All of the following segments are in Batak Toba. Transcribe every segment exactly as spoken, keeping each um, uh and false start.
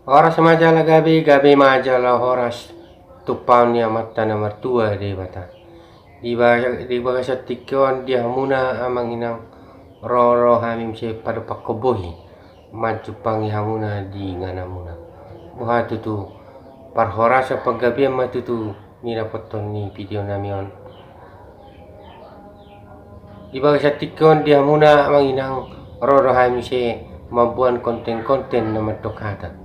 Horas ma jala gabe, gabe ma jala horas, tumpahon ni Amanta na martua Debata. Di ba-, di bagasan tingki on di hamuna amang inang, ro do hami muse padompakkon bohi manjumpangi hamuna di ingananmuna. Boha tutu, parhorasan panggabean ma tutu nidapothon ni video nami on. Di bagasan tingki on di hamuna amang inang, ro do hami muse mamboan konten-konten na mandok hata,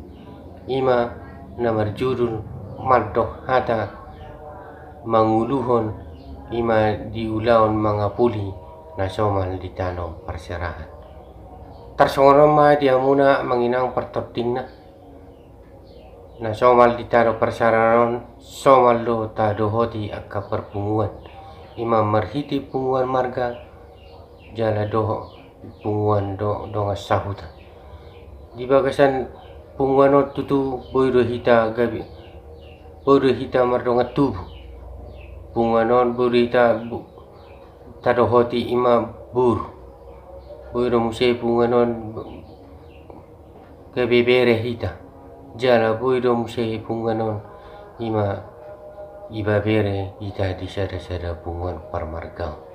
i ma na marjudul mandok hata manguluhon, i ma di ulaon mangapuli na somal di tano parserahan. Tarsongon on ma di hamuna amang inang partordingna. Na somal di tano parserahan on, somal do tadohoti angka parpunguan, i ma marhite punguan marga jala dohot punguan do-, dongan sahuta. Di bagasan punguan on tutu boi do hita gabe, boi do hita mardongan tubu. Punguan on boi do hita bu-, tadohoti i ma boru. Boi do muse punguan on gabe bere hita. Jala boi do muse punguan on i ma ibebere hita di sada-sada punguan parmargaon.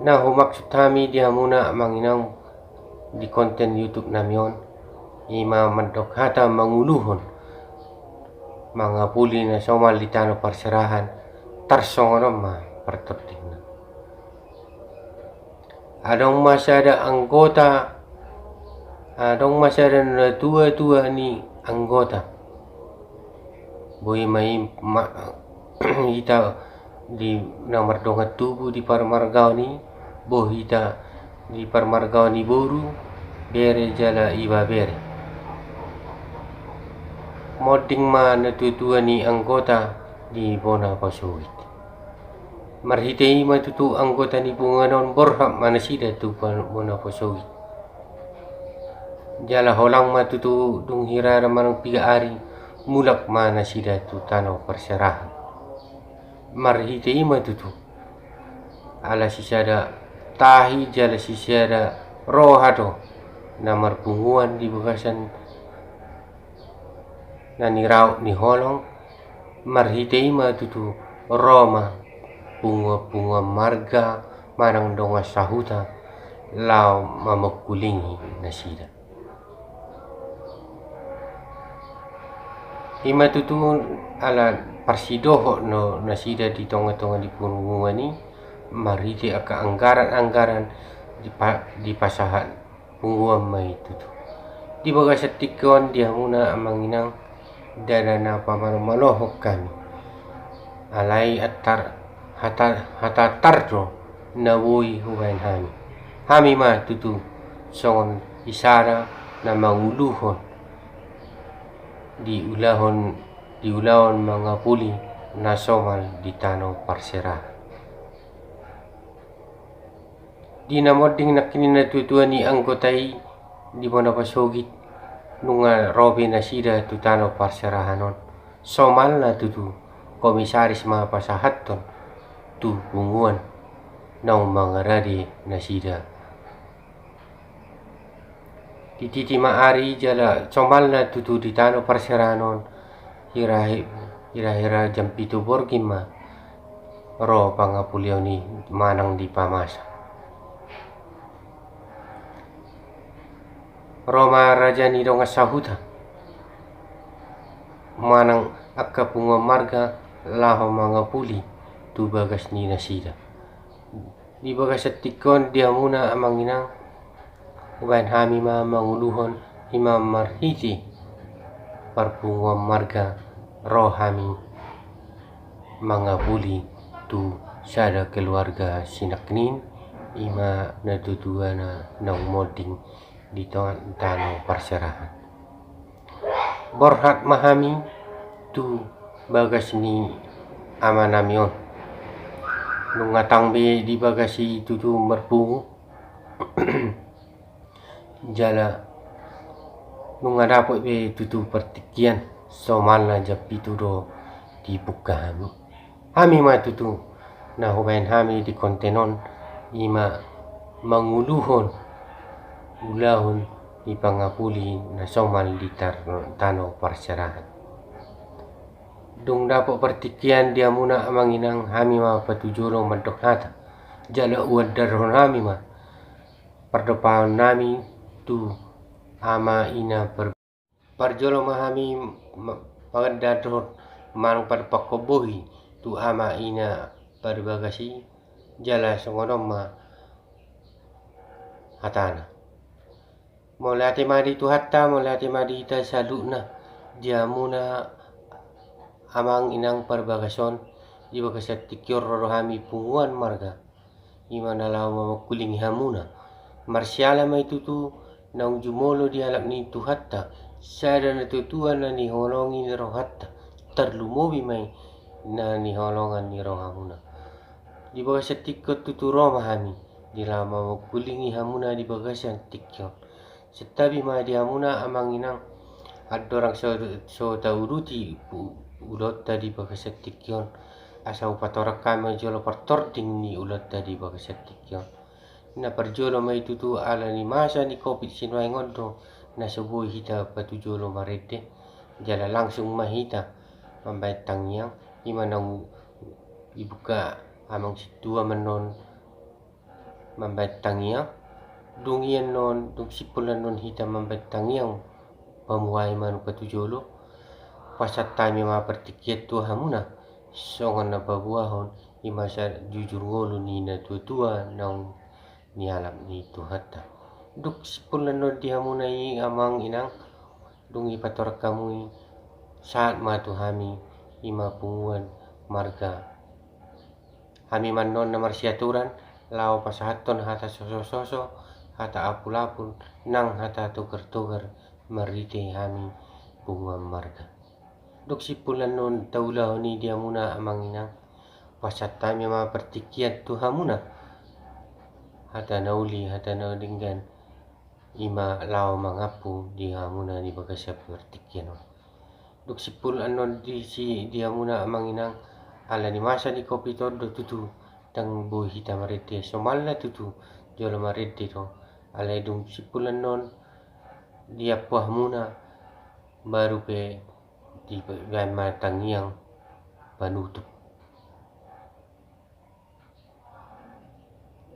Na humaksud hami di hamuna amang inang di konten YouTube nami on, i ma mandok hata manguluhon mangapuli na somal di tano parserahan, tarsongon on ma partordingna. Adong ma sada anggota, adong ma sada na tua-tua ni anggota. Boi ma i ma-, hita di na mardongan tubu di parmargaon i, boi hita di parmargaon i boru, bere jala ibebere. Monding ma na tua-tua ni anggota di bona pasogit. Marhite i ma tutu anggota ni punguan on borhat ma nasida tu pa-, bona pasogit. Jala holang ma tutu dung hirara manang piga ari, mulak ma nasida tu tano parserahan. Marhite i ma tutu, ala sisada tahi jala sisada roha do na marpunguan di bagasan na niraot ni holong, marhite i ma tutu ro ma punguan-punguan marga manang dongan sahuta laho mamangkulingi nasida. I ma tutu ala parsidohot do nasida di tonga-tonga ni punguan i, marhite angka anggaran-anggaran dipa-, dipasahat punguan ma i tutu. Di bagasan tingki on di hamuna amang inang, ndada na pamalo-malohon hami. Alai antar hata, hata tar do na boi hubaen hami. Hami ma tutu songon isara na manguluhon di ulaon, di ulaon mangapuli na somal di tano parserahan. Di na monding nangkin na tua-tua ni anggota i di bona pasogit, nunga ro be nasida tu tano parserahan on, somalna tutu komisaris ma pasahathon tu punguan naung mangarade nasida. Dititi ma ari jala somalna tutu di tano parserahan on, hira-, hira-hira jam pitu borngin ma ro pangapulion i manang dipamasa. Ro ma raja ni dongan sahuta manang angka punguan marga laho mangapuli tu bagas ni nasida. Di bagasan tingki on di hamuna amang inang, hubaen hami ma manguluhon i ma marhite parpunguan marga ro hami mangapuli tu sada keluarga sinangkin i ma na tua-tua na naung monding di to-, tano parserahan. Borhat ma hami tu bagas ni amanami on. Nunga tang be di bagas i tutu marpungu. Jala nunga dapot be tutu partingkian, somalna jam pitu do dipungka hami. Hami ma tutu na hubaen hami di konten on, i ma manguluhon ulaon dipangapuli na somal di tar-, tano parserahan. Dung dapot partingkian di hamuna amang inang, hami ma patujolo mandok hata, jala huandarhon hami ma pardompaon nami tu ama ina par-, parjolo ma hami ma-, mangandarhon manang padompakkon bohi tu ama ina parbagas i, jala songon on ma hatana. Mauliate ma di Tuhanta, mauliate ma di hita saluhutna, di hamuna amang inang parbagas on, di bagasan tingki on ro do hami punguan marga, i ma na laho mamangkulingi hamuna. Marsiala ma i tutu naung jumolo di alap ni Tuhanta, sada na tuatua na niholongi ni rohanta, tarlumobi ma i na niholongan ni rohamuna. Di bagasan tingki on tutu ro ma hami, di laho mamangkulingi hamuna di bagasan tingki on. Santabi ma di hamuna amang inang, andorang so, so tauduti u-, ulaonta di bagasan tingki on, asa hupatorang hami jolo partording ni ulaonta di bagasan tingki on. Na parjolo ma i tutu ala ni masa ni covid sinuaeng on do, na so boi hita patujolo marende, jala langsung ma hita mambahen tangiang, i ma naung dibuka amang sintua annon mambahen tangiang. Dung i annon, dung simpul annon hita mambahen tangiang pamuhai manuk patujolo, pasahat hami ma partingkian tu hamuna, songon na paboahon, i ma sa jujur ngolu ni na tuatua naung nialap ni Tuhanta. Dung simpul annon di hamuna i amang inang, dung dipatorang hamu i, sahat ma tu hami, i ma punguan marga. Hami ma annon na marsiaturan, laho pasahathon hata sosososo, hata apulapul, nang hata togartogar, marhite hami punguan marga. Dung simpul annon taulahon i di hamuna amang inang, pasahat hami ma partingkian tu hamuna, hata na uli, hata na denggan, i ma laho mangampu di hamuna di bagasan partingkian on. Dung simpul annon di si, di hamuna amang inang, ala ni masa ni covid on do tutu, ndang boi hita marende, somalna tutu jolo marende do. Alai dung simpul annon diampu hamuna, baru pe dibahen ma tangiang panutup.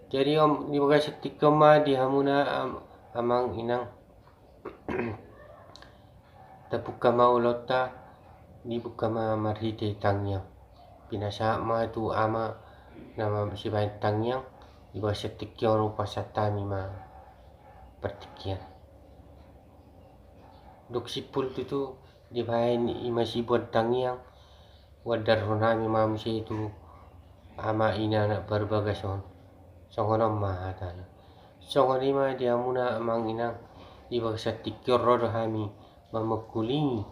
Jadi on, di bagasan tingki on ma di hamuna am-, amang inang, tabuka ma ulaonta, dibuka ma marhite tangiang. Pinasahat ma tu ama na ma-, sibahen tangiang, di bagasan tingki on hupasahat hami ma partingkian. Dung simpul tutu dibahen i ma siboan tangiang, huandarhon hami ma muse tu ama ina na parbagas on. Songon on ma hatana. Songon i ma di hamuna amang inang, di bagasan tingki on ro do hami mamangkulingi,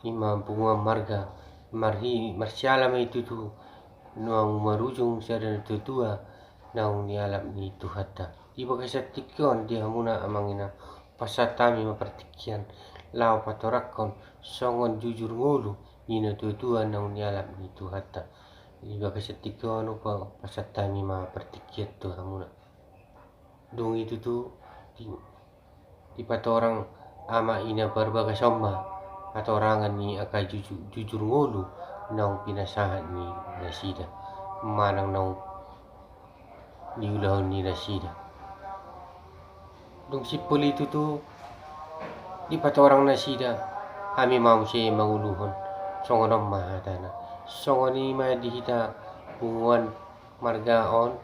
i ma punguan marga, marhi-, marsiala ma i tutu naung marujung sada na tuatua naung nialap ni Tuhanta. Di bagasan tingki on di hamuna amang inang, pasahat hami ma partingkian, laho patoranghon songon jujur ngolu ni na tuatua naung nialap ni Tuhanta. Di bagasan tingki on hupa-, pasahat hami ma partingkian tu hamuna. Dung i tutu di-, dipatorang ama ina parbagas on ma hatorangan ni angka juju-, jujur ngolu naung pinasahat ni nasida, manang naung niulahon ni nasida. Dung simpul i tutu dipatorang nasida, hami ma muse manguluhon. Songon on ma hatana. Songon i ma di hita punguan marga on,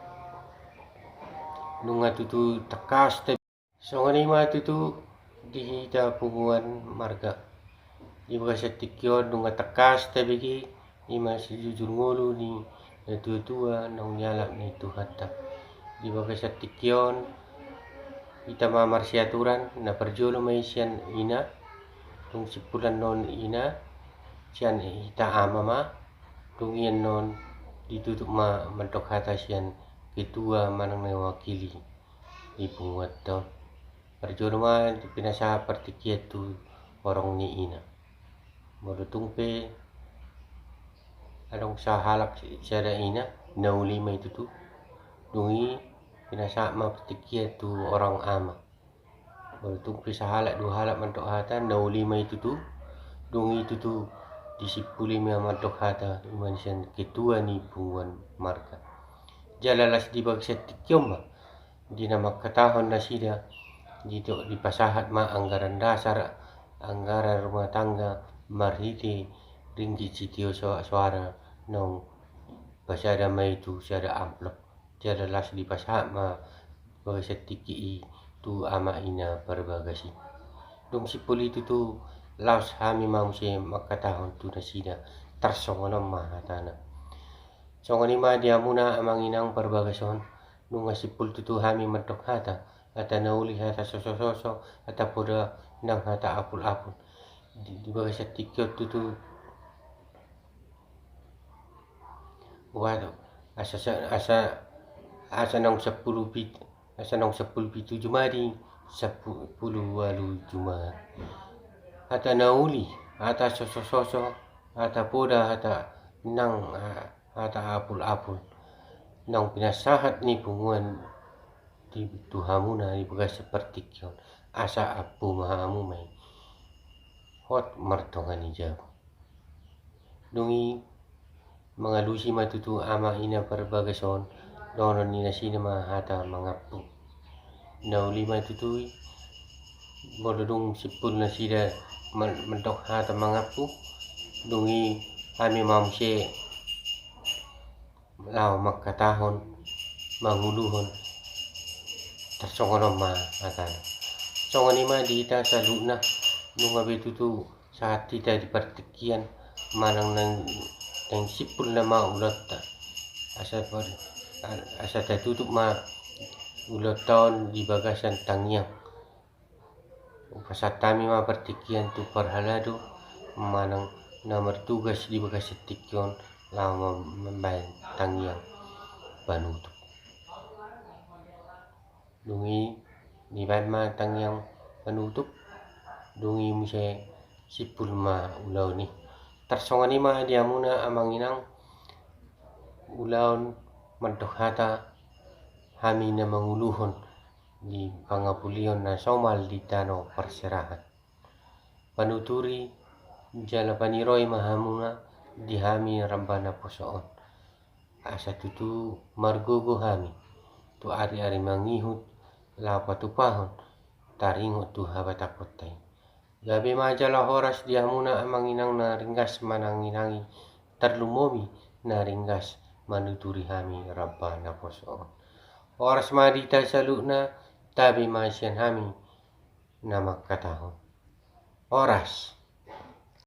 nunga tutu tangkas te-, songon i ma tutu di hita punguan marga. Di bagasan tingki on nunga tangkas tabege, i ma sijujur ngolu ni na tuatua naung nialap ni Tuhanta. Di bagasan tingki on hita ma marsiaturan, na parjolo ma i sian ina, dung simpul annon ina, sian hita ama ma, dung i annon ditutup ma mandok hata sian ketua manang na mewakili di punguanta on. Parjolo ma pinasahat partingkian tu horong ni ina. Molo tung pe adong sahalak sada ina, na uli ma i tutu. Dung i Pinasahat ma partingkian tu orang ama. Molo tung pe sahalak dua halak mandok hata, na uli ma i tutu. Dung i tutu disimpuli ma mandok hata, ima sian ketua ni punguan marga. Jala las di bagasan tingki on ma, di na mangkatahon nasida, di, dipasahat ma anggaran dasar, anggaran rumah tangga, marhite ringgit sitio so-, soara, naung pasada ma i tu sada amplop. Jala las dipasahat ma bagasan tingki i tu ama ina parbagas i. Dung simpul i tutu, laos hami ma muse mangkatahon tu nasida, tarsongon on ma hatana. Songon i ma di hamuna amang inang parbagas on, nunga simpul tutu hami mandok hata, hata na uli, hata sosososo, hata poda, nang hata apulapul. Di, di bagasan tingki on tutu, Waduh, asa sa-, asa, asa naung sampulu pit-, asa naung sampulu pitu jumadi, sampulu ualu jumadi. Hata na uli, hata sosososo, hata poda, hata nang, ah, hata apulapul. Naung pinasahat ni punguan di, tu hamuna di bagasan partingki on, asa ampu ma hamu ma i. Hot martonga ni jabu. Dung i mangalusi ma tutu ama ina parbagas on, dohonon ni nasida ma hata mangampu. Na uli ma tutu i, molo dung simpul nasida man-, mandok hata mangampu, dung i hami ma muse laho mangkatahon, manguluhon, tarsongon on ma hatana. Songon i ma di hita saluhutna, nunga be tutu sahat hita di partingkian, manang naeng, naeng simpul nama ulaonta. Asa par-, a-, asa tatutup ma ulaonta on di bagasan tangiang. Hupasahat hami ma partingkian tu parhalado, manang na martugas di bagasan tingki on, laho ma-, mambahen tangiang panutup. Dung i dibahen ma tangiang panutup, dung i muse simpul ma ulaon i. Tarsongon i ma di hamuna amang inang, ulaon mandok hata hami na manguluhon di pangapulion na somal di tano parserahan. Panuturi jala paniroi ma hamuna di hami ramba naposo on. Asa tutu margogo hami tu ari-ari mangihut, laho patupahon taringot tu habatahonta i. Gabe ma jala horas di hamuna amang inang na ringgas mananginangi, tarlumobi na ringgas manuturi hami ramba naposo on. Horas ma di hita saluhutna, tabe ma sian hami na mangkatahon. Horas.